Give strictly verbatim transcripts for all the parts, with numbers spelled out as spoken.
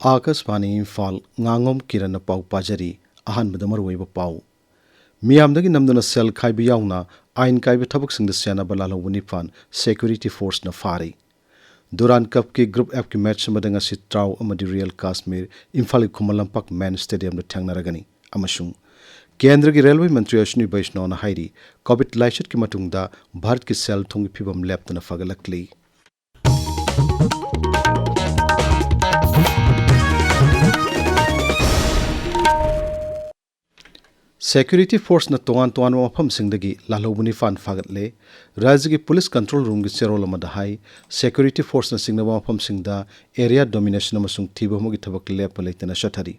ꯑꯥꯀꯥꯁꯕꯥꯅꯤ ꯏꯝꯐꯥꯜ, ꯉꯥꯉꯣꯝ ꯀꯤꯔꯟꯅ ꯄꯥꯎ ꯄꯥꯖꯔꯤ꯫ ꯑꯍꯥꯟꯕꯗ ꯃꯔꯨꯑꯣꯏꯕ ꯄꯥꯎ꯫ ꯃꯤꯌꯥꯝꯗꯒꯤ ꯅꯝꯗꯨꯅ ꯁꯦꯜ ꯈꯥꯏꯕ ꯌꯥꯎꯅ ꯑꯥꯏꯟ ꯀꯥꯏꯕ ꯊꯕꯛꯁꯤꯡꯗ ꯆꯦꯟꯅꯕ ꯂꯥꯜꯍꯧꯕ ꯅꯤꯄꯥꯟ ꯁꯦꯀ꯭ꯌꯨꯔꯤꯇꯤ ꯐꯣꯔꯁꯅ ꯐꯥꯔꯦ꯫ ꯗꯨꯔꯥꯟ ꯀꯞꯀꯤ ꯒ꯭ꯔꯨꯞ ꯑꯦꯐꯀꯤ ꯃꯦꯆ ꯑꯃꯗ ꯉꯁꯤ ꯇ꯭ꯔꯥꯎ ꯑꯃꯗꯤ ꯔꯤꯌꯦꯜ ꯀꯥꯁꯃꯤꯔ ꯏꯝꯐꯥꯜꯒꯤ ꯈꯨꯃꯟ ꯂꯝꯄꯥꯛ ꯃꯦꯟ ꯁ꯭ꯇꯦꯗꯤꯌꯝꯗ ꯊꯦꯡꯅꯔꯒꯅꯤ꯫ ꯑꯃꯁꯨꯡ ꯀꯦꯟꯗ꯭ꯔꯒꯤ ꯔꯦꯜꯋꯦ ꯃꯟꯇ꯭ꯔꯤ ꯑꯁ꯭ꯋꯤꯅꯤ ꯕꯩꯁꯅꯣꯅ ꯍꯥꯏꯔꯤ, ꯀꯣꯚꯤꯗ ꯂꯥꯏꯆꯠꯀꯤ ꯃꯇꯨꯡꯗ ꯚꯥꯔꯠꯀꯤ ꯁꯦꯜ ꯊꯨꯝꯒꯤ ꯐꯤꯕꯝ ꯂꯦꯞꯇꯅ ꯐꯒꯠꯂꯛꯂꯤ꯫ ꯁꯦꯀ꯭ꯌꯨꯔꯤꯇꯤ ꯐꯣꯔꯁꯅ ꯇꯣꯉꯥꯟ ꯇꯣꯉꯥꯟꯕ ꯃꯐꯝꯁꯤꯡꯗꯒꯤ ꯂꯥꯜꯍꯧꯕ ꯅꯤꯄꯥꯟ ꯐꯥꯒꯠꯂꯦ꯫ ꯔꯥꯖ꯭ꯌꯒꯤ ꯄꯨꯂꯤꯁ ꯀꯟꯇ꯭ꯔꯣꯜ ꯔꯨꯝꯒꯤ ꯆꯦꯔꯣꯜ ꯑꯃꯗ ꯍꯥꯏ, ꯁꯦꯀ꯭ꯌꯨꯔꯤꯇꯤ ꯐꯣꯔꯁꯅ ꯆꯤꯡꯅꯕ ꯃꯐꯝꯁꯤꯡꯗ ꯑꯦꯔꯤꯌꯥ ꯗꯣꯃꯤꯅꯦꯁꯟ ꯑꯃꯁꯨꯡ ꯊꯤꯕ ꯍꯨꯝꯕꯒꯤ ꯊꯕꯛ ꯂꯦꯞꯄ ꯂꯩꯇꯅ ꯆꯠꯊꯔꯤ꯫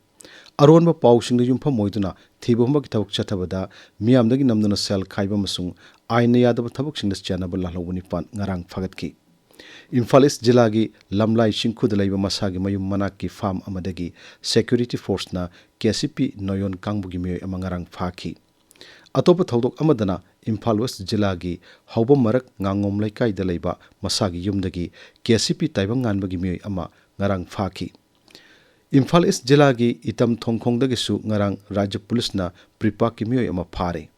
ꯑꯔꯣꯟꯕ ꯄꯥꯎꯁꯤꯡꯗ ꯌꯨꯝꯐꯝ ꯑꯣꯏꯗꯨꯅ ꯊꯤꯕ ꯍꯨꯝꯕꯒꯤ ꯊꯕꯛ ꯆꯠꯊꯕꯗ ꯃꯤꯌꯥꯝꯗꯒꯤ ꯅꯝꯗꯨꯅ ꯁꯦꯜ ꯈꯥꯏꯕ ꯑꯃꯁꯨꯡ ꯑꯥꯏꯟꯅ ꯌꯥꯗꯕ ꯊꯕꯛꯁꯤꯡꯗ ꯆꯦꯟꯅꯕ ꯂꯥꯜꯍꯧꯕ ꯅꯤꯄꯥꯟ ꯉꯔꯥꯡ ꯐꯥꯒꯠꯈꯤ꯫ ꯏꯝꯐꯥꯜ ꯏꯁ ꯖꯤꯂꯥꯒꯤ ꯂꯝꯂꯥꯏ ꯆꯤꯡꯈꯨꯗ ꯂꯩꯕ ꯃꯁꯥꯒꯤ ꯃꯌꯨꯝ ꯃꯅꯥꯛꯀꯤ ꯐꯥꯔꯝ ꯑꯃꯗꯒꯤ ꯁꯦꯀ꯭ꯌꯨꯔꯤꯇꯤ ꯐꯣꯔꯁꯅ ꯀꯦ ꯁꯤ ꯄꯤ ꯅꯣꯌꯣꯟ ꯀꯥꯡꯕꯨꯒꯤ ꯃꯤꯑꯣꯏ ꯑꯃ ꯉꯔꯥꯡ ꯐꯥꯈꯤ꯫ ꯑꯇꯣꯞꯄ ꯊꯧꯗꯣꯛ ꯑꯃꯗꯅ ꯏꯝꯐꯥꯜ ꯋꯦꯁ ꯖꯤꯂꯥꯒꯤ ꯍꯧꯕꯝ ꯃꯔꯛ ꯉꯥꯉꯣꯝ ꯂꯩꯀꯥꯏꯗ ꯂꯩꯕ ꯃꯁꯥꯒꯤ ꯌꯨꯝꯗꯒꯤ ꯀꯦ ꯁꯤ ꯄꯤ ꯇꯥꯏꯕꯪ ꯉꯥꯟꯕꯒꯤ ꯃꯤꯑꯣꯏ ꯑꯃ ꯉꯔꯥꯡ ꯐꯥꯈꯤ꯫ ꯏꯝꯐꯥꯜ ꯏꯁ ꯖꯤꯂꯥꯒꯤ ꯏꯇꯝ ꯊꯣꯡꯈꯣꯡꯗꯒꯤꯁꯨ ꯉꯔꯥꯡ ꯔꯥꯖ꯭ꯌ ꯄꯨꯂꯤꯁꯅ ꯄ꯭ꯔꯤꯄꯥꯛꯀꯤ ꯃꯤꯑꯣꯏ ꯑꯃ ꯐꯥꯔꯦ꯫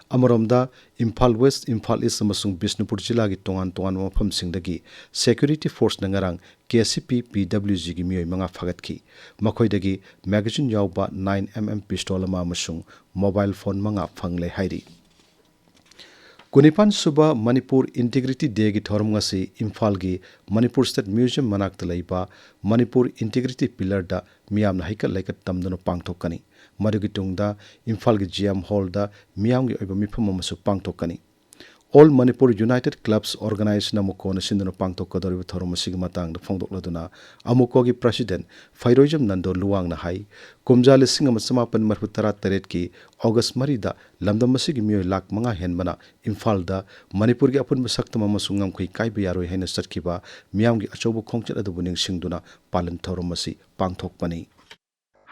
ꯑꯃꯔꯣꯝꯗ, ꯏꯝꯐꯥꯜ ꯋꯦꯁ, ꯏꯝꯐꯥꯜ ꯏꯁ ꯑꯃꯁꯨꯡ ꯕꯤꯁꯅꯨꯄꯨꯔ ꯖꯤꯂꯥꯒꯤ ꯇꯣꯉꯥꯟ ꯇꯣꯉꯥꯟꯕ ꯃꯐꯝꯁꯤꯡꯗꯒꯤ ꯁꯦꯀ꯭ꯌꯨꯔꯤꯇꯤ ꯐꯣꯔꯁꯅ ꯉꯔꯥꯡ ꯀꯦ ꯁꯤ ꯄꯤ ꯄꯤ ꯗꯕ꯭ꯂꯤꯎ ꯖꯤꯒꯤ ꯃꯤꯑꯣꯏ ꯃꯉꯥ ꯐꯥꯒꯠꯈꯤ꯫ ꯃꯈꯣꯏꯗꯒꯤ ꯃꯦꯒꯥꯖꯤꯟ ꯌꯥꯎꯕ ꯅꯥꯏꯟ ꯑꯦꯝ ꯑꯦꯝ ꯄꯤꯁꯇꯣꯜ ꯑꯃ ꯑꯃꯁꯨꯡ ꯃꯣꯕꯥꯏꯜ ꯐꯣꯟ ꯃꯉꯥ ꯐꯪꯂꯦ ꯍꯥꯏꯔꯤ꯫ ꯀꯨꯟꯅꯤꯄꯥꯟ ꯁꯨꯕ ꯃꯅꯤꯄꯨꯔ ꯏꯟꯇꯤꯒ꯭ꯔꯤꯇꯤ ꯗꯦꯒꯤ ꯊꯧꯔꯝ ꯉꯁꯤ ꯏꯝꯐꯥꯜꯒꯤ ꯃꯅꯤꯄꯨꯔ ꯁ꯭ꯇꯦꯠ ꯃ꯭ꯌꯨꯖꯤꯌꯝ ꯃꯅꯥꯛꯇ ꯂꯩꯕ ꯃꯅꯤꯄꯨꯔ ꯏꯟꯇꯤꯒ꯭ꯔꯤꯇꯤ ꯄꯤꯂꯔꯗ ꯃꯤꯌꯥꯝꯅ ꯍꯩꯀꯠ ꯂꯩꯀꯠ ꯇꯝꯗꯨꯅ ꯄꯥꯡꯊꯣꯛꯀꯅꯤ꯫ ꯃꯗꯨꯒꯤ ꯇꯨꯡꯗ ꯏꯝꯐꯥꯜꯒꯤ ꯖꯤ ꯑꯦꯝ ꯍꯣꯜꯗ ꯃꯤꯌꯥꯝꯒꯤ ꯑꯣꯏꯕ ꯃꯤꯐꯝ ꯑꯃꯁꯨ ꯄꯥꯡꯊꯣꯛꯀꯅꯤ꯫ ꯑꯣꯜ ꯃꯅꯤꯄꯨꯔ ꯌꯨꯅꯥꯏꯇꯦꯗ ꯀ꯭ꯂꯕꯁ ꯑꯣꯔꯒꯅꯥꯏꯖꯦꯁꯟ, ꯑꯃꯨꯀꯣꯅ ꯁꯤꯟꯗꯨꯅ ꯄꯥꯡꯊꯣꯛꯀꯗꯧꯔꯤꯕ ꯊꯧꯔꯝ ꯑꯁꯤꯒꯤ ꯃꯇꯥꯡꯗ ꯐꯣꯡꯗꯣꯛꯂꯗꯨꯅ, ꯑꯃꯨꯀꯣꯒꯤ ꯄ꯭ꯔꯁꯤꯗꯦꯟꯠ ꯐꯩꯔꯣꯏꯖꯝ ꯅꯟꯗꯣ ꯂꯨꯋꯥꯡꯅ ꯍꯥꯏ, ꯀꯨꯝꯖꯥ ꯂꯤꯁꯤꯡ ꯑꯃ ꯆꯃꯥꯄꯟ ꯃꯔꯤꯐꯨ ꯇꯔꯥ ꯇꯔꯦꯠꯀꯤ ꯑꯣꯒꯁ ꯃꯔꯤꯗ ꯂꯝꯗꯝ ꯑꯁꯤꯒꯤ ꯃꯤꯑꯣꯏ ꯂꯥꯈ ꯃꯉꯥ ꯍꯦꯟꯕꯅ ꯏꯝꯐꯥꯜꯗ ꯃꯅꯤꯄꯨꯔꯒꯤ ꯑꯄꯨꯟꯕ ꯁꯛꯇꯝ ꯑꯃꯁꯨꯡ ꯉꯝꯈꯩ ꯀꯥꯏꯕ ꯌꯥꯔꯣꯏ ꯍꯥꯏꯅ ꯆꯠꯈꯤꯕ ꯃꯤꯌꯥꯝꯒꯤ ꯑꯆꯧꯕ ꯈꯣꯡꯆꯠ ꯑꯗꯨꯕꯨ ꯅꯤꯡꯁꯤꯡꯗꯨꯅ ꯄꯥꯂꯟ ꯊꯧꯔꯝ ꯑꯁꯤ ꯄꯥꯡꯊꯣꯛꯄꯅꯤ꯫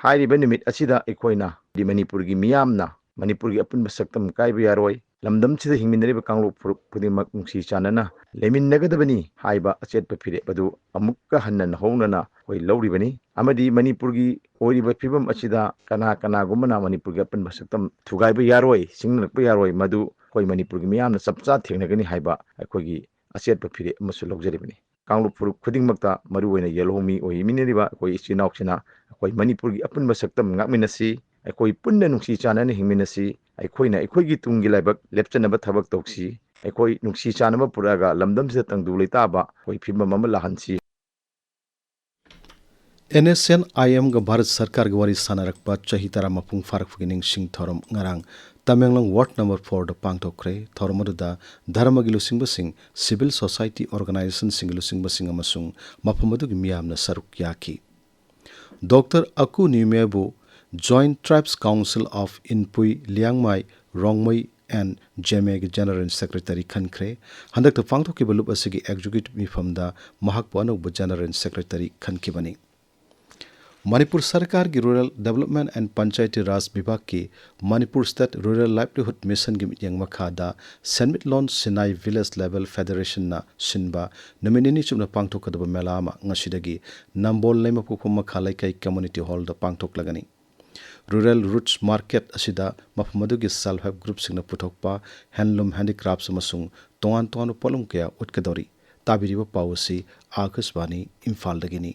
ꯍꯥꯏꯔꯤꯕ ꯅꯨꯃꯤꯠ ꯑꯁꯤꯗ ꯑꯩꯈꯣꯏꯅ ꯃꯅꯤꯄꯨꯔꯒꯤ ꯃꯤꯌꯥꯝꯅ ꯃꯅꯤꯄꯨꯔꯒꯤ ꯑꯄꯨꯟꯕ ꯁꯛꯇꯝ ꯀꯥꯏꯕ ꯌꯥꯔꯣꯏ, ꯂꯝꯗꯝꯁꯤꯗ ꯍꯤꯡꯃꯤꯟꯅꯔꯤꯕ ꯀꯥꯡꯂꯨꯞ ꯐꯨꯔꯨꯞ ꯈꯨꯗꯤꯡꯃꯛ ꯅꯨꯡꯁꯤ ꯆꯥꯟꯅꯅ ꯂꯩꯃꯤꯟꯅꯒꯗꯕꯅꯤ ꯍꯥꯏꯕ ꯑꯆꯦꯠꯄ ꯐꯤꯔꯦꯞ ꯑꯗꯨ ꯑꯃꯨꯛꯀ ꯍꯟꯅ ꯅꯧꯍꯧꯅꯅ ꯑꯩꯈꯣꯏ ꯂꯧꯔꯤꯕꯅꯤ꯫ ꯑꯃꯗꯤ ꯃꯅꯤꯄꯨꯔꯒꯤ ꯑꯣꯏꯔꯤꯕ ꯐꯤꯕꯝ ꯑꯁꯤꯗ ꯀꯅꯥ ꯀꯅꯥꯒꯨꯝꯕꯅ ꯃꯅꯤꯄꯨꯔꯒꯤ ꯑꯄꯨꯟꯕ ꯁꯛꯇꯝ ꯊꯨꯒꯥꯏꯕ ꯌꯥꯔꯣꯏ, ꯁꯤꯡꯅꯔꯛꯄ ꯌꯥꯔꯣꯏ, ꯃꯗꯨ ꯑꯩꯈꯣꯏ ꯃꯅꯤꯄꯨꯔꯒꯤ ꯃꯤꯌꯥꯝꯅ ꯆꯞ ꯆꯥ ꯊꯦꯡꯅꯒꯅꯤ ꯍꯥꯏꯕ ꯑꯩꯈꯣꯏꯒꯤ ꯑꯆꯦꯠꯄ ꯐꯤꯔꯦꯞ ꯑꯃꯁꯨ ꯂꯧꯖꯔꯤꯕꯅꯤ꯫ ꯀꯥꯡꯂꯨꯞ ꯐꯨꯔꯨꯞ ꯈꯨꯗꯤꯡꯃꯛꯇ, ꯃꯔꯨꯑꯣꯏꯅ ꯌꯦꯜꯍꯧꯃꯤ ꯑꯣꯏꯃꯤꯟꯅꯔꯤꯕ ꯑꯩꯈꯣꯏ ꯏꯆꯤꯜ ꯏꯅꯥꯎꯁꯤꯡꯅ ꯑꯩꯈꯣꯏ ꯃꯅꯤꯄꯨꯔꯒꯤ ꯑꯄꯨꯟꯕ ꯁꯛꯇꯝ ꯉꯥꯛꯃꯤꯟꯅꯁꯤ, ꯑꯩꯈꯣꯏ ꯄꯨꯟꯅ ꯅꯨꯡꯁꯤ ꯆꯥꯟꯅꯅ ꯍꯤꯡꯃꯤꯟꯅꯁꯤ, ꯑꯩꯈꯣꯏꯅ ꯑꯩꯈꯣꯏꯒꯤ ꯇꯨꯡꯒꯤ ꯂꯥꯏꯕꯛ ꯂꯦꯞꯆꯅꯕ ꯊꯕꯛ ꯇꯧꯁꯤ, ꯑꯩꯈꯣꯏ ꯅꯨꯡꯁꯤ ꯆꯥꯟꯅꯕ ꯄꯨꯔꯛꯑꯒ ꯂꯝꯗꯝꯁꯤꯗ ꯇꯪꯗꯨ ꯂꯩꯇꯥꯕ ꯑꯩꯈꯣꯏ ꯐꯤꯕꯝ ꯑꯃ ꯂꯥꯛꯍꯟꯁꯤ꯫ ꯑꯦꯟ ꯑꯦꯁ ꯑꯦꯟ ꯑꯥꯏ ꯑꯦꯝꯒ ꯚꯥꯔꯠ ꯁꯔꯀꯥꯔꯒ ꯋꯥꯔꯤ ꯁꯥꯟꯅꯔꯛꯄ ꯆꯍꯤ ꯇꯔꯥ ꯃꯄꯨꯡ ꯐꯥꯔꯛꯄꯒꯤ ꯅꯤꯡꯁꯤꯡ ꯊꯧꯔꯝ ꯉꯔꯥꯡ ꯇꯃꯦꯡꯂꯣꯡ ꯋꯥꯔꯗ ꯅꯝꯕꯔ ꯐꯣꯔꯗ ꯄꯥꯡꯊꯣꯛꯈ꯭ꯔꯦ꯫ ꯊꯧꯔꯝ ꯑꯗꯨꯗ ꯙꯔꯃꯒꯤ ꯂꯨꯆꯤꯡꯕꯁꯤꯡ, ꯁꯤꯚꯤꯜ ꯁꯣꯁꯥꯏꯇꯤ ꯑꯣꯔꯒꯅꯥꯏꯖꯦꯁꯟꯁꯤꯡꯒꯤ ꯂꯨꯆꯤꯡꯕꯁꯤꯡ ꯑꯃꯁꯨꯡ ꯃꯐꯝ ꯑꯗꯨꯒꯤ ꯃꯤꯌꯥꯝꯅ ꯁꯔꯨꯛ ꯌꯥꯈꯤ꯫ ꯗꯣꯛꯇꯔ ꯑꯀꯨ ꯅꯤꯎꯃꯦꯕꯨ Joint Tribes Council of Inpui, Liangmai, Rongmei and ꯖꯦꯃꯦꯒꯤ ꯖꯦꯅꯔꯦꯜ ꯁꯦꯀ꯭ꯔꯦꯇꯔꯤ ꯈꯟꯈ꯭ꯔꯦ꯫ ꯍꯟꯗꯛꯇ ꯄꯥꯡꯊꯣꯛꯈꯤꯕ ꯂꯨꯞ ꯑꯁꯤꯒꯤ ꯑꯦꯛꯖꯤꯀ꯭ꯌꯨꯇꯤꯚ ꯃꯤꯐꯝꯗ ꯃꯍꯥꯛꯄꯨ ꯑꯅꯧꯕ ꯖꯦꯅꯔꯦꯜ ꯁꯦꯀ꯭ꯔꯦꯇꯔꯤ ꯈꯟꯈꯤꯕꯅꯤ꯫ ꯃꯅꯤꯄꯨꯔ ꯁꯔꯀꯥꯔꯒꯤ rural development and Panchayati Raj ꯕꯤꯚꯥꯒꯀꯤ ꯃꯅꯤꯄꯨꯔ ꯁ꯭ꯇꯦꯠ ꯔꯨꯔꯦꯜ ꯂꯥꯏꯚꯂꯤꯍꯨꯗ ꯃꯤꯁꯟꯒꯤ ꯃꯤꯠꯌꯦꯡ ꯃꯈꯥꯗ ꯁꯦꯟꯃꯤꯠꯂꯣꯟ ꯁꯤꯟꯅꯥꯏ ꯚꯤꯂꯦꯖ ꯂꯦꯚꯦꯜ ꯐꯦꯗꯔꯦꯁꯟꯅ ꯁꯤꯟꯕ ꯅꯨꯃꯤꯠ ꯅꯤꯅꯤ ꯆꯨꯞꯅ ꯄꯥꯡꯊꯣꯛꯀꯗꯕ ꯃꯦꯂꯥ ꯑꯃ ꯉꯁꯤꯗꯒꯤ ꯅꯝꯕꯣꯜ ꯂꯩꯃꯄꯣꯛꯄ ꯃꯈꯥ ꯂꯩꯀꯥꯏ ꯀꯝꯃꯨꯅꯤꯇꯤ ꯍꯣꯜꯗ ꯄꯥꯡꯊꯣꯛꯂꯒꯅꯤ꯫ ꯔꯨꯔꯦꯜ ꯔꯨꯠꯁ ꯃꯥꯔꯀꯦꯠ ꯑꯁꯤꯗ ꯃꯐꯝ ꯑꯗꯨꯒꯤ ꯁꯦꯜꯐ ꯍꯦꯜꯞ ꯒ꯭ꯔꯨꯞꯁꯤꯡꯅ ꯄꯨꯊꯣꯛꯄ ꯍꯦꯟꯂꯨꯝ, ꯍꯦꯟꯗꯤꯀ꯭ꯔꯥꯐꯠꯁ ꯑꯃꯁꯨꯡ ꯇꯣꯉꯥꯟ ꯇꯣꯉꯥꯟꯕ ꯄꯣꯠꯂꯝ ꯀꯌꯥ ꯎꯠꯀꯗꯧꯔꯤ꯫ ꯇꯥꯕꯤꯔꯤꯕ ꯄꯥꯎ ꯑꯁꯤ ꯑꯥꯀꯥꯁꯕꯥꯅꯤ ꯏꯝꯐꯥꯜꯗꯒꯤꯅꯤ꯫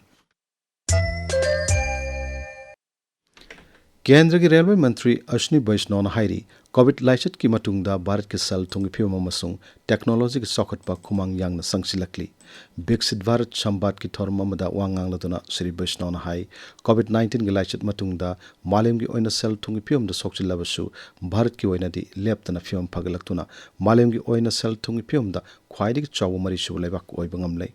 ꯀꯦꯟꯗ꯭ꯔꯒꯤ ꯔꯦꯜꯋꯦ ꯃꯟꯇ꯭ꯔꯤ ꯑꯁ꯭ꯋꯤꯅꯤ ꯕꯩꯁꯅꯣꯅ ꯍꯥꯏꯔꯤ, ꯀꯣꯚꯤꯗ ꯂꯥꯏꯆꯠꯀꯤ ꯃꯇꯨꯡꯗ ꯚꯥꯔꯠꯀꯤ ꯁꯦꯜ ꯊꯨꯝꯒꯤ ꯐꯤꯕꯝ ꯑꯃꯁꯨꯡ ꯇꯦꯛꯅꯣꯂꯣꯖꯤꯒꯤ ꯆꯥꯎꯈꯠꯄ ꯈꯨꯃꯥꯡ ꯌꯥꯡꯅ ꯆꯪꯁꯤꯜꯂꯛꯂꯤ꯫ ꯕꯤꯛꯁꯤꯠ ꯚꯥꯔꯠ ꯁꯝꯕꯥꯗꯀꯤ ꯊꯧꯔꯝ ꯑꯃꯗ ꯋꯥ ꯉꯥꯡꯂꯗꯨꯅ ꯁ꯭ꯔꯤ ꯕꯩꯁꯅꯣꯅ ꯍꯥꯏ, ꯀꯣꯚꯤꯗ ꯅꯥꯏꯟꯇꯤꯟꯒꯤ ꯂꯥꯏꯆꯠ ꯃꯇꯨꯡꯗ ꯃꯥꯂꯦꯝꯒꯤ ꯑꯣꯏꯅ ꯁꯦꯜ ꯊꯨꯝꯒꯤ ꯐꯤꯕꯝꯗ ꯁꯣꯛꯆꯤꯜꯂꯕꯁꯨ, ꯚꯥꯔꯠꯀꯤ ꯑꯣꯏꯅꯗꯤ ꯂꯦꯞꯇꯅ ꯐꯤꯕꯝ ꯐꯒꯠꯂꯛꯇꯨꯅ ꯃꯥꯂꯦꯝꯒꯤ ꯑꯣꯏꯅ ꯁꯦꯜ ꯊꯨꯝꯒꯤ ꯐꯤꯕꯝꯗ ꯈ꯭ꯋꯥꯏꯗꯒꯤ ꯆꯥꯎꯕ ꯃꯔꯤꯁꯨꯕ ꯂꯩꯕꯥꯛ ꯑꯣꯏꯕ ꯉꯝꯂꯦ꯫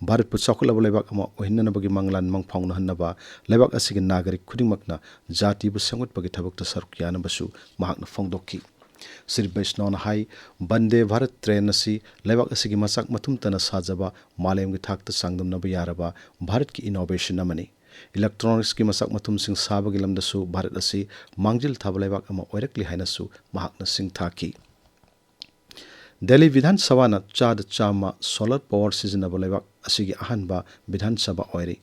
ꯚꯥꯔꯠꯄꯨ ꯆꯥꯎꯈꯠꯂꯕ ꯂꯩꯕꯥꯛ ꯑꯃ ꯑꯣꯏꯍꯟꯅꯅꯕꯒꯤ ꯃꯪꯂꯥꯟ ꯃꯪ ꯐꯥꯎꯅꯍꯟꯅꯕ ꯂꯩꯕꯥꯛ ꯑꯁꯤꯒꯤ ꯅꯥꯒꯔꯤꯛ ꯈꯨꯗꯤꯡꯃꯛꯅ ꯖꯥꯇꯤꯕꯨ ꯁꯦꯝꯒꯠꯄꯒꯤ ꯊꯕꯛꯇ ꯁꯔꯨꯛ ꯌꯥꯅꯕꯁꯨ ꯃꯍꯥꯛꯅ ꯐꯣꯡꯗꯣꯛꯈꯤ꯫ ꯁ꯭ꯔꯤ ꯕꯩꯁꯅꯣꯅ ꯍꯥꯏ, ꯕꯟꯗꯦ ꯚꯥꯔꯠ ꯇ꯭ꯔꯦꯟ ꯑꯁꯤ ꯂꯩꯕꯥꯛ ꯑꯁꯤꯒꯤ ꯃꯆꯥꯛ ꯃꯊꯨꯝꯇꯅ ꯁꯥꯖꯕ ꯃꯥꯂꯦꯝꯒꯤ ꯊꯥꯛꯇ ꯆꯥꯡꯗꯝꯅꯕ ꯌꯥꯔꯕ ꯚꯥꯔꯠꯀꯤ ꯏꯅꯣꯚꯦꯁꯟ ꯑꯃꯅꯤ꯫ ꯏꯂꯦꯛꯇ꯭ꯔꯣꯅꯤꯛꯁꯀꯤ ꯃꯆꯥꯛ ꯃꯊꯨꯝꯁꯤꯡ ꯁꯥꯕꯒꯤ ꯂꯝꯗꯁꯨ ꯚꯥꯔꯠ ꯑꯁꯤ ꯃꯥꯡꯖꯤꯜ ꯊꯥꯕ ꯂꯩꯕꯥꯛ ꯑꯃ ꯑꯣꯏꯔꯛꯂꯤ ꯍꯥꯏꯅꯁꯨ ꯃꯍꯥꯛꯅ ꯁꯤꯡꯊꯥꯈꯤ꯫ ꯗꯦꯜꯂꯤ ꯕꯤꯙꯥꯟ ꯁꯚꯥꯅ ꯆꯥꯗ ꯆꯥꯝꯃ solar power ꯁꯤꯖꯤꯟꯅꯕ ꯂꯩꯕꯥꯛ ꯑꯁꯤꯒꯤ ꯑꯍꯥꯟꯕ ꯕꯤꯙꯥꯟ ꯁꯚꯥ ꯑꯣꯏꯔꯤ꯫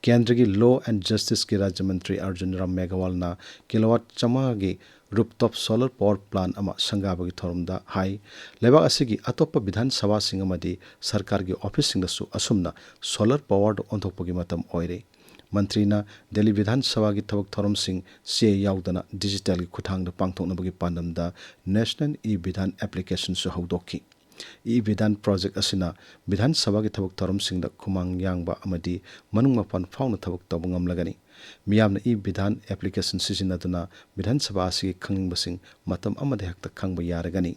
ꯀꯦꯟꯗ꯭ꯔꯒꯤ Law and Justiceꯀꯤ ꯔꯥꯖ꯭ꯌ ꯃꯟꯇ꯭ꯔꯤ Arjun Ram ꯃꯦꯘꯋꯥꯜꯅ kilowatt ꯆꯥꯝꯃꯉꯥꯒꯤ rooftop solar power plant ꯑꯃ ꯁꯪꯒꯥꯕꯒꯤ ꯊꯧꯔꯝꯗ ꯍꯥꯏ, ꯂꯩꯕꯥꯛ ꯑꯁꯤꯒꯤ ꯑꯇꯣꯞꯄ ꯕꯤꯙꯥꯟ ꯁꯚꯥꯁꯤꯡ ꯑꯃꯗꯤ ꯁꯔꯀꯥꯔꯒꯤ ꯑꯣꯐꯤꯁꯁꯤꯡꯗꯁꯨ ꯑꯁꯨꯝꯅ solar powerꯗ ꯑꯣꯟꯊꯣꯛꯄꯒꯤ ꯃꯇꯝ ꯑꯣꯏꯔꯦ꯫ ꯃꯟꯇ꯭ꯔꯤꯅ ꯗꯦꯜꯂꯤ ꯕꯤꯙꯥꯟ ꯁꯚꯥꯒꯤ ꯊꯕꯛ ꯊꯧꯔꯝꯁꯤꯡ ꯆꯦ ꯌꯥꯎꯗꯅ digitalꯒꯤ ꯈꯨꯠꯊꯥꯡꯗ ꯄꯥꯡꯊꯣꯛꯅꯕꯒꯤ ꯄꯥꯟꯗꯝꯗ National e-Bidhan applicationꯁꯨ ꯍꯧꯗꯣꯛꯈꯤ꯫ E-Bidhan project ꯑꯁꯤꯅ ꯕꯤꯙꯥꯟ ꯁꯚꯥꯒꯤ ꯊꯕꯛ ꯊꯧꯔꯝꯁꯤꯡꯗ ꯈꯨꯃꯥꯡ ꯌꯥꯡꯕ ꯑꯃꯗꯤ ꯃꯅꯨꯡ ꯃꯄꯥꯟ ꯐꯥꯎꯅ ꯊꯕꯛ ꯇꯧꯕ ꯉꯝꯂꯒꯅꯤ꯫ ꯃꯤꯌꯥꯝꯅ e-Bidhan application ꯁꯤꯖꯤꯟꯅꯗꯨꯅ ꯕꯤꯙꯥꯟ ꯁꯚꯥ ꯑꯁꯤꯒꯤ ꯈꯪꯅꯤꯡꯕꯁꯤꯡ ꯃꯇꯝ ꯑꯃꯗ ꯍꯦꯛꯇ ꯈꯪꯕ ꯌꯥꯔꯒꯅꯤ꯫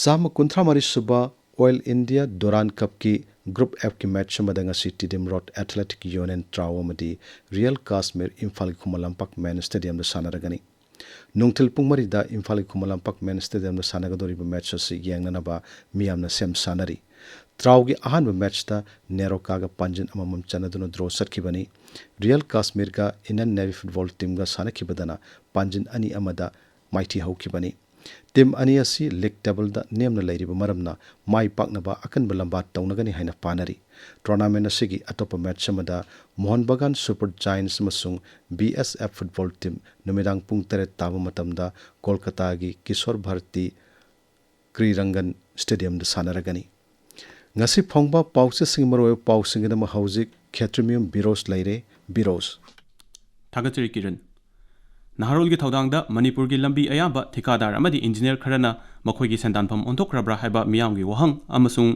ꯆꯥꯝꯃ ꯀꯨꯟꯊ꯭ꯔꯥ ꯃꯔꯤ ꯁꯨꯕ Oil India Durand Cupꯀꯤ Group Fꯀꯤ match ꯑꯃꯗ ꯉꯁꯤ Tiddim Road Athletic Union ꯇ꯭ꯔꯥꯎ ꯑꯃꯗꯤ Real Kashmir ꯏꯝꯐꯥꯜꯒꯤ ꯈꯨꯃꯟ ꯂꯝꯄꯥꯛ main stadiumꯗ ꯁꯥꯟꯅꯔꯒꯅꯤ꯫ ꯅꯨꯡꯊꯤꯜ ꯄꯨꯡ ꯃꯔꯤꯗ ꯏꯝꯐꯥꯜꯒꯤ ꯈꯨꯃꯟ ꯂꯝꯄꯥꯛ main stadiumꯗ ꯁꯥꯟꯅꯒꯗꯧꯔꯤꯕ match ꯑꯁꯤ ꯌꯦꯡꯅꯅꯕ ꯃꯤꯌꯥꯝꯅ ꯁꯦꯝ ꯁꯥꯅꯔꯤ꯫ ꯇ꯭ꯔꯥꯎꯒꯤ ꯑꯍꯥꯟꯕ matchꯇ ꯅꯦꯔꯣꯀꯥꯒ ꯄꯥꯟꯖꯤꯟ ꯑꯃꯃꯝ ꯆꯟꯅꯗꯨꯅ draw ꯆꯠꯈꯤꯕꯅꯤ꯫ Real Kashmirꯒ Indian Navy football teamꯒ ꯁꯥꯟꯅꯈꯤꯕꯗꯅ ꯄꯥꯟꯖꯤꯟ ꯑꯅꯤ ꯑꯃꯗ ꯃꯥꯏꯊꯤ ꯍꯧꯈꯤꯕꯅꯤ꯫ Team ꯑꯅꯤ ꯑꯁꯤ league tableꯗ ꯅꯦꯝꯅ ꯂꯩꯔꯤꯕ ꯃꯔꯝꯅ ꯃꯥꯏ ꯄꯥꯛꯅꯕ ꯑꯀꯟꯕ ꯂꯝꯕꯥ ꯇꯧꯅꯒꯅꯤ ꯍꯥꯏꯅ ꯄꯥꯅꯔꯤ꯫ Tournament ꯑꯁꯤꯒꯤ ꯑꯇꯣꯞꯄ match ꯑꯃꯗ ꯃꯣꯍꯟ ꯕꯒꯥꯟ Super Giants ꯑꯃꯁꯨꯡ B S F football team ꯅꯨꯃꯤꯗꯥꯡ ꯄꯨꯡ ꯇꯔꯦꯠ ꯇꯥꯕ ꯃꯇꯝꯗ ꯀꯣꯜꯀꯇꯥꯒꯤ ꯀꯤꯁꯣꯔ ꯚꯥꯔꯇꯤ ꯀ꯭ꯔꯤꯔꯪꯒꯟ stadiumꯗ ꯁꯥꯟꯅꯔꯒꯅꯤ꯫ ꯉꯁꯤ ꯐꯣꯡꯕ ꯄꯥꯎꯆꯦꯁꯤꯡꯒꯤ ꯃꯔꯨꯑꯣꯏꯕ ꯄꯥꯎꯁꯤꯡꯒꯤꯗꯃꯛ ꯍꯧꯖꯤꯛ ꯈꯦꯇ꯭ꯔꯤꯃꯌꯨꯝ ꯕꯤꯔꯣꯖ ꯂꯩꯔꯦ꯫ ꯕꯤꯔꯣꯖ꯫ ꯊꯥꯒꯠꯆꯔꯤ ꯀꯤꯔꯟ꯫ ꯅꯍꯥꯔꯣꯜꯒꯤ ꯊꯧꯗꯥꯡꯗ ꯃꯅꯤꯄꯨꯔꯒꯤ ꯂꯝꯕꯤ ꯑꯌꯥꯝꯕ ꯊꯤꯀꯥꯗꯥꯔ ꯑꯃꯗꯤ engineer ꯈꯔꯅ ꯃꯈꯣꯏꯒꯤ ꯁꯦꯟꯗꯥꯟꯐꯝ ꯑꯣꯟꯊꯣꯛꯈ꯭ꯔꯕ꯭ꯔꯥ ꯍꯥꯏꯕ ꯃꯤꯌꯥꯝꯒꯤ ꯋꯥꯍꯪ ꯑꯃꯁꯨꯡ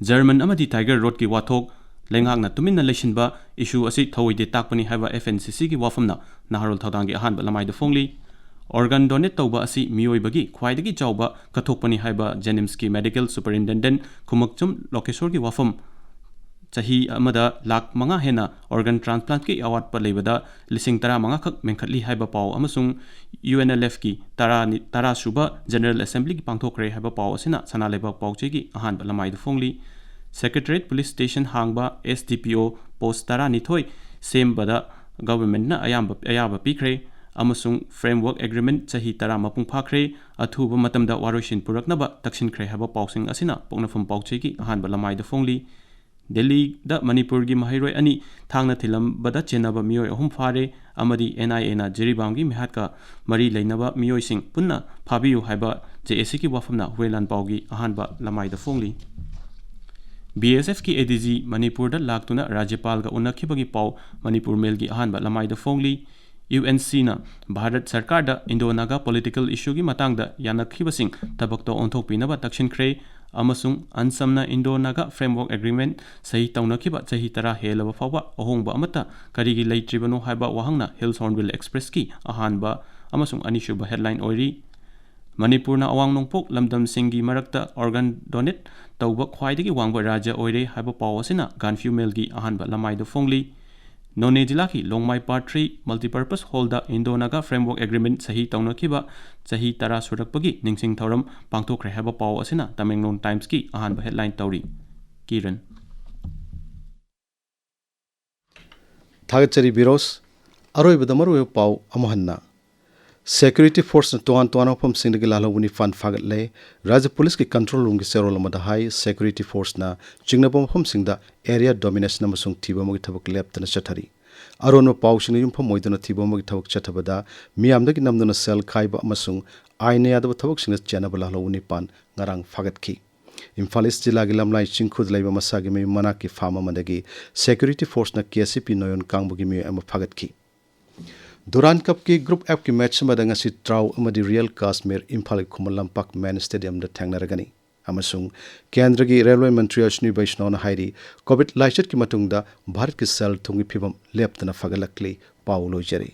ꯖꯔꯃꯟ ꯑꯃꯗꯤ Tiger Roadꯀꯤ ꯋꯥꯊꯣꯛ ꯂꯩꯉꯥꯛꯅ ꯇꯨꯃꯤꯟꯅ ꯂꯩꯁꯤꯟꯕ issue ꯑꯁꯤ ꯊꯧꯑꯣꯏꯗꯦ ꯇꯥꯛꯄꯅꯤ ꯍꯥꯏꯕ F N C Cꯒꯤ ꯋꯥꯐꯝꯅ ꯅꯍꯥꯔꯣꯜ ꯊꯧꯗꯥꯡꯒꯤ ꯑꯍꯥꯟꯕ ꯂꯃꯥꯏꯗ ꯐꯣꯡꯂꯤ꯫ Organ donate ꯇꯧꯕ ꯑꯁꯤ ꯃꯤꯑꯣꯏꯕꯒꯤ ꯈ꯭ꯋꯥꯏꯗꯒꯤ ꯆꯥꯎꯕ ꯀꯠꯊꯣꯛꯄꯅꯤ ꯍꯥꯏꯕ JNIMSꯀꯤ medical superintendent ꯈꯨꯃꯛꯆꯝ ꯂꯣꯀꯦꯁꯣꯔꯒꯤ ꯋꯥꯐꯝ꯫ ꯆꯍꯤ ꯑꯃꯗ ꯂꯥꯈ ꯃꯉꯥ ꯍꯦꯟꯅ organ transplantꯀꯤ ꯑꯋꯥꯠꯄ ꯂꯩꯕꯗ ꯂꯤꯁꯤꯡ ꯇꯔꯥꯃꯉꯥ ꯈꯛ ꯃꯦꯟꯈꯠꯂꯤ ꯍꯥꯏꯕ ꯄꯥꯎ ꯑꯃꯁꯨꯡ UNLFꯀꯤ ꯇꯔꯥ, ꯇꯔꯥ ꯁꯨꯕ General Assemblyꯒꯤ ꯄꯥꯡꯊꯣꯛꯈ꯭ꯔꯦ ꯍꯥꯏꯕ ꯄꯥꯎ ꯑꯁꯤꯅ ꯁꯅꯥ ꯂꯩꯕꯥꯛ ꯄꯥꯎꯆꯦꯒꯤ ꯑꯍꯥꯟꯕ ꯂꯃꯥꯏꯗ ꯐꯣꯡꯂꯤ꯫ Secretariat Police Station ꯍꯥꯡꯕ, S D P O post ꯇꯔꯥꯅꯤꯊꯣꯏ ꯁꯦꯝꯕꯗ governmentꯅ ꯑꯌꯥꯝꯕ, ꯑꯌꯥꯕ ꯄꯤꯈ꯭ꯔꯦ꯫ ꯑꯃꯁꯨꯡ Framework Agreement ꯆꯍꯤ ꯇꯔꯥ ꯃꯄꯨꯡ ꯐꯥꯈ꯭ꯔꯦ, ꯑꯊꯨꯕ ꯃꯇꯝꯗ ꯋꯥꯔꯣꯏꯁꯤꯟ ꯄꯨꯔꯛꯅꯕ ꯇꯛꯁꯤꯟꯈ꯭ꯔꯦ ꯍꯥꯏꯕ ꯄꯥꯎꯁꯤꯡ ꯑꯁꯤꯅ ꯄꯣꯛꯅꯐꯝ ꯄꯥꯎꯆꯦꯒꯤ ꯑꯍꯥꯟꯕ ꯂꯃꯥꯏꯗ ꯐꯣꯡꯂꯤ꯫ ꯗꯦꯜꯂꯤꯗ ꯃꯅꯤꯄꯨꯔꯒꯤ ꯃꯍꯩꯔꯣꯏ ꯑꯅꯤ ꯊꯥꯡꯅ ꯊꯤꯜꯂꯝꯕꯗ ꯆꯦꯟꯅꯕ ꯃꯤꯑꯣꯏ ꯑꯍꯨꯝ ꯐꯥꯔꯦ ꯑꯃꯗꯤ NIAꯅ ꯖꯤꯔꯤꯕꯥꯝꯒꯤ ꯃꯤꯍꯥꯠꯀ ꯃꯔꯤ ꯂꯩꯅꯕ ꯃꯤꯑꯣꯏꯁꯤꯡ ꯄꯨꯟꯅ ꯐꯥꯕꯤꯌꯨ ꯍꯥꯏꯕ JACꯒꯤ ꯋꯥꯐꯝꯅ ꯍꯨꯔꯦꯟ ꯂꯥꯟꯄꯥꯎꯒꯤ ꯑꯍꯥꯟꯕ ꯂꯃꯥꯏꯗ ꯐꯣꯡꯂꯤ꯫ BSFꯀꯤ ADG ꯃꯅꯤꯄꯨꯔꯗ ꯂꯥꯛꯇꯨꯅ ꯔꯥꯖ꯭ꯌꯄꯥꯜꯒ ꯎꯅꯈꯤꯕꯒꯤ ꯄꯥꯎ ꯃꯅꯤꯄꯨꯔ ꯃꯦꯜꯒꯤ ꯑꯍꯥꯟꯕ ꯂꯃꯥꯏꯗ ꯐꯣꯡꯂꯤ꯫ UNCꯅ ꯚꯥꯔꯠ ꯁꯔꯀꯥꯔꯗ ꯏꯟꯗꯣ ꯅꯥꯒꯥ political issueꯒꯤ ꯃꯇꯥꯡꯗ ꯌꯥꯅꯈꯤꯕꯁꯤꯡ ꯊꯕꯛꯇ ꯑꯣꯟꯊꯣꯛꯄꯤꯅꯕ ꯇꯛꯁꯤꯟꯈ꯭ꯔꯦ ꯑꯃꯁꯨꯡ ꯑꯟꯁꯝꯅ ꯏꯟꯗꯣ ꯅꯥꯒꯥ Framework Agreement ꯁꯍꯤ ꯇꯧꯅꯈꯤꯕ ꯆꯍꯤ ꯇꯔꯥ ꯍꯦꯜꯂꯕ ꯐꯥꯎꯕ ꯑꯍꯣꯡꯕ ꯑꯃꯠꯇ ꯀꯔꯤꯒꯤ ꯂꯩꯇ꯭ꯔꯤꯕꯅꯣ ꯍꯥꯏꯕ ꯋꯥꯍꯪꯅ Hills Hornbill Expressꯀꯤ ꯑꯍꯥꯟꯕ ꯑꯃꯁꯨꯡ ꯑꯅꯤꯁꯨꯕ headline ꯑꯣꯏꯔꯤ꯫ ꯃꯅꯤꯄꯨꯔꯅ ꯑꯋꯥꯡ ꯅꯣꯡꯄꯣꯛ ꯂꯝꯗꯝꯁꯤꯡꯒꯤ ꯃꯔꯛꯇ organ donate ꯇꯧꯕ ꯈ꯭ꯋꯥꯏꯗꯒꯤ ꯋꯥꯡꯕ ꯔꯥꯖ꯭ꯌ ꯑꯣꯏꯔꯦ ꯍꯥꯏꯕ ꯄꯥꯎ ꯑꯁꯤꯅ ꯒꯥꯟꯐꯤꯌꯨ ꯃꯦꯜꯒꯤ ꯑꯍꯥꯟꯕ ꯂꯃꯥꯏꯗ ꯐꯣꯡꯂꯤ꯫ ꯅꯣꯅꯦ ꯖꯤꯂꯥꯒꯤ ꯂꯣꯡꯃꯥꯏ Part three Multipurpose Hallꯗ ꯏꯟꯗꯣ ꯅꯥꯒꯥ Framework Agreement ꯁꯍꯤ ꯇꯧꯅꯈꯤꯕ ꯆꯍꯤ ꯇꯔꯥ ꯁꯨꯔꯛꯄꯒꯤ ꯅꯤꯡꯁꯤꯡ ꯊꯧꯔꯝ ꯄꯥꯡꯊꯣꯛꯈ꯭ꯔꯦ ꯍꯥꯏꯕ ꯄꯥꯎ ꯑꯁꯤꯅ ꯇꯃꯦꯡꯂꯣꯡ Timesꯀꯤ ꯑꯍꯥꯟꯕ headline ꯇꯧꯔꯤ꯫ ꯀꯤꯔꯟ꯫ ꯊꯥꯒꯠꯆꯔꯤ ꯕꯤꯔꯣꯁ꯫ ꯑꯔꯣꯏꯕꯗ ꯃꯔꯨꯑꯣꯏꯕ ꯄꯥꯎ ꯑꯃꯨꯛ ꯍꯟꯅ꯫ Security Forceꯅ ꯇꯣꯉꯥꯟ ꯇꯣꯉꯥꯟꯕ ꯃꯐꯝꯁꯤꯡꯗꯒꯤ ꯂꯥꯜꯍꯧꯕ ꯅꯤꯄꯥꯟ ꯐꯥꯒꯠꯂꯦ꯫ ꯔꯥꯖ꯭ꯌ ꯄꯨꯂꯤꯁꯀꯤ control roomꯒꯤ ꯆꯦꯔꯣꯜ ꯑꯃꯗ ꯍꯥꯏ, Security Forceꯅ ꯆꯤꯡꯅꯕ ꯃꯐꯝꯁꯤꯡꯗ area domination ꯑꯃꯁꯨꯡ ꯊꯤꯕ ꯑꯃꯒꯤ ꯊꯕꯛ ꯂꯦꯞꯇꯅ ꯆꯠꯊꯔꯤ꯫ ꯑꯔꯣꯟꯕ ꯄꯥꯎꯁꯤꯡꯅ ꯌꯨꯝꯐꯝ ꯑꯣꯏꯗꯨꯅ ꯊꯤꯕ ꯑꯃꯒꯤ ꯊꯕꯛ ꯆꯠꯊꯕꯗ ꯃꯤꯌꯥꯝꯗꯒꯤ ꯅꯝꯗꯨꯅ ꯁꯦꯜ ꯈꯥꯏꯕ ꯑꯃꯁꯨꯡ ꯑꯥꯏꯟꯅ ꯌꯥꯗꯕ ꯊꯕꯛꯁꯤꯡꯗ ꯆꯦꯟꯅꯕ ꯂꯥꯜꯍꯧꯕ ꯅꯤꯄꯥꯟ ꯉꯔꯥꯡ ꯐꯥꯒꯠꯈꯤ꯫ ꯏꯝꯐꯥꯜ ꯏꯁ ꯖꯤꯂꯥꯒꯤ ꯂꯝꯂꯥꯏ ꯆꯤꯡꯈꯨꯗ ꯂꯩꯕ ꯃꯁꯥꯒꯤ ꯃꯌꯨꯝ ꯃꯅꯥꯛꯀꯤ farm ꯑꯃꯗꯒꯤ Security Forceꯅ KCP ꯅꯣꯌꯣꯟ ꯀꯥꯡꯕꯨꯒꯤ ꯃꯤꯑꯣꯏ ꯑꯃ ꯐꯥꯒꯠꯈꯤ꯫ Durand Cupꯀꯤ Group Fꯀꯤ match ꯑꯃꯗ ꯉꯁꯤ ꯇ꯭ꯔꯥꯎ ꯑꯃꯗꯤ Real Kashmir ꯏꯝꯐꯥꯜꯒꯤ ꯈꯨꯃꯟ ꯂꯝꯄꯥꯛ MAN Stadiumꯗ ꯊꯦꯡꯅꯔꯒꯅꯤ꯫ ꯑꯃꯁꯨꯡ ꯀꯦꯟꯗ꯭ꯔꯒꯤ railway ꯃꯟꯇ꯭ꯔꯤ ꯑꯁ꯭ꯋꯤꯅꯤ ꯕꯩꯁꯅꯣꯅ ꯍꯥꯏꯔꯤ, COVID ꯂꯥꯏꯆꯠꯀꯤ ꯃꯇꯨꯡꯗ ꯚꯥꯔꯠꯀꯤ ꯁꯦꯜ ꯊꯨꯝꯒꯤ ꯐꯤꯕꯝ ꯂꯦꯞꯇꯅ ꯐꯒꯠꯂꯛꯂꯤ꯫ ꯄꯥꯎ ꯂꯣꯏꯖꯔꯦ꯫